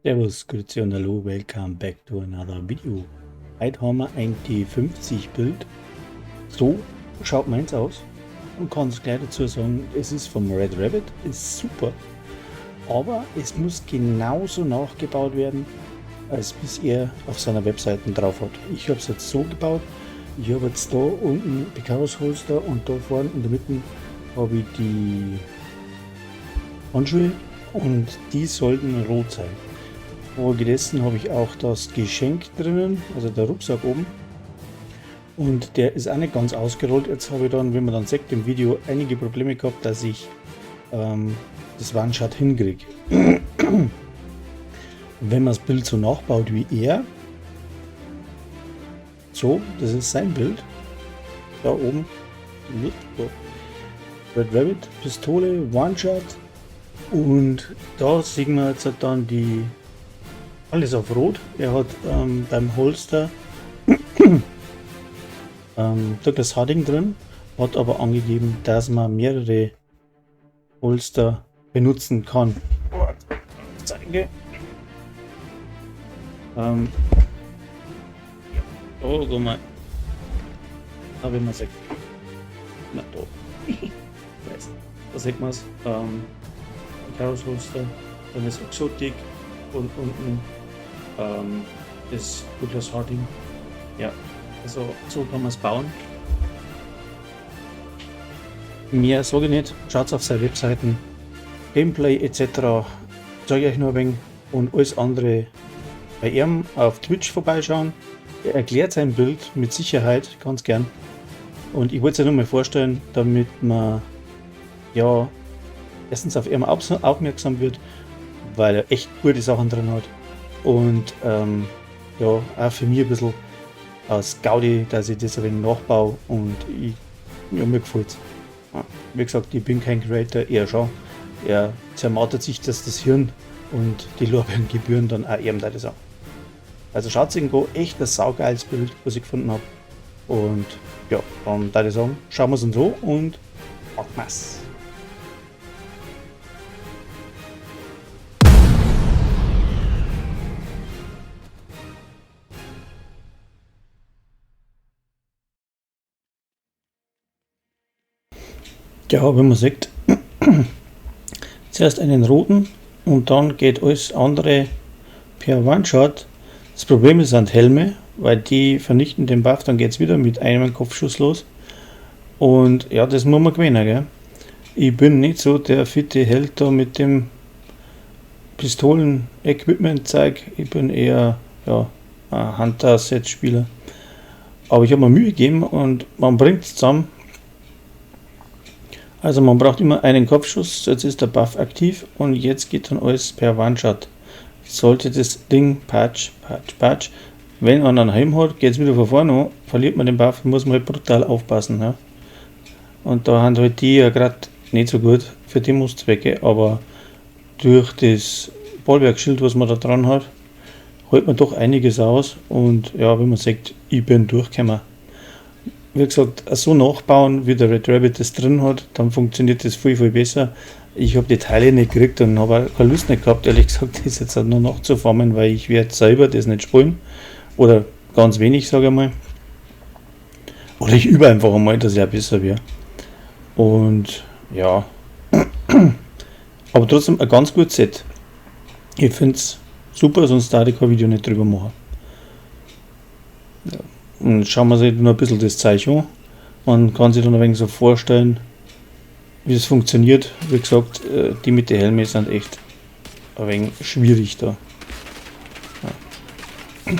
Servus, Grüezi und Hallo, welcome back to another video. Heute haben wir ein T50 Build. So schaut meins aus. Und kann es gleich dazu sagen, es ist vom Red Rabbit, ist super. Aber es muss genauso nachgebaut werden, als bis er auf seiner Webseite drauf hat. Ich habe es jetzt so gebaut, ich habe jetzt da unten Icarus Holster und da vorne in der Mitte habe ich die Handschuhe und die sollten rot sein. Folgedessen habe ich auch das Geschenk drinnen, also der Rucksack oben. Und der ist auch nicht ganz ausgerollt. Jetzt habe ich dann, wie man dann sieht im Video, einige Probleme gehabt, dass ich das One-Shot hinkriege. Wenn man das Bild so nachbaut wie er, so, das ist sein Bild, da oben, nicht, da. Red Rabbit, Pistole, One-Shot, und da sehen wir jetzt dann die alles auf Rot. Er hat beim Holster Douglas Harding drin, hat aber angegeben, dass man mehrere Holster benutzen kann. Zeige. Oh, guck mal. Da will man sehen. Na, da. Da sieht man es. Icarus Holster, dann ist Exotic und unten ist Douglas Harding. Ja, also so kann man es bauen. Mehr sage ich nicht. Schaut auf seine Webseiten. Gameplay etc. zeige ich euch noch ein wenig. Und alles andere bei ihm auf Twitch vorbeischauen. Er erklärt sein Bild mit Sicherheit ganz gern. Und ich wollte es ja nur mal vorstellen, damit man ja erstens auf ihn aufmerksam wird, weil er echt gute Sachen drin hat. Und ja, auch für mich ein bisschen aus Gaudi, dass ich das ein wenig nachbaue und ich, ja, mir gefällt's. Ja, wie gesagt, ich bin kein Creator, er schon. Er zermartert sich das Hirn und die Lorbeeren gebühren dann auch ihm, da ich sagen. Also schaut sich an, echt ein saugeiles Bild, was ich gefunden hab. Und ja, dann würde ich sagen, schauen wir's uns an und packen wir's. Ja, wie man sieht, zuerst einen roten und dann geht alles andere per One-Shot. Das Problem sind Helme, weil die vernichten den Buff, dann geht's wieder mit einem Kopfschuss los. Und ja, das muss man gewinnen, gell? Ich bin nicht so der fitte Held da mit dem Pistolen-Equipment-Zeug. Ich bin eher, ja, ein Hunter-Set-Spieler. Aber ich hab mir Mühe gegeben und man bringt's zusammen. Also man braucht immer einen Kopfschuss, jetzt ist der Buff aktiv und jetzt geht dann alles per One-Shot. Sollte das Ding patsch, patsch, patsch, wenn man einen Helm hat, geht's wieder von vorne an, verliert man den Buff, muss man halt brutal aufpassen. Ja. Und da haben halt die ja grad nicht so gut für Demos-Zwecke, aber durch das Bollwerkschild, was man da dran hat, hält man doch einiges aus und ja, wie man sieht, ich bin durchgekommen. Wie gesagt, so nachbauen, wie der Red Rabbit das drin hat, dann funktioniert das viel, viel besser. Ich hab die Teile nicht gekriegt und hab auch keine Lust nicht gehabt, ehrlich gesagt, das jetzt auch noch nachzuformen, weil ich werd selber das nicht spielen. Oder ganz wenig, sag ich mal. Oder ich übe einfach einmal, dass ich auch besser werde. Und ja. Aber trotzdem ein ganz gutes Set. Ich find's super, sonst darf ich kein Video nicht drüber machen. Ja. Und schauen wir sich noch ein bisschen das Zeug an. Man kann sich dann ein wenig so vorstellen, wie es funktioniert. Wie gesagt, die mit den Helmen sind echt ein wenig schwierig da. Ja.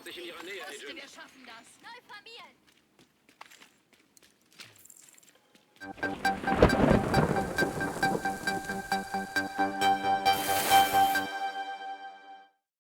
Sich in Ihrer Nähe, Wusste, Agent. wir schaffen das. Neu formieren!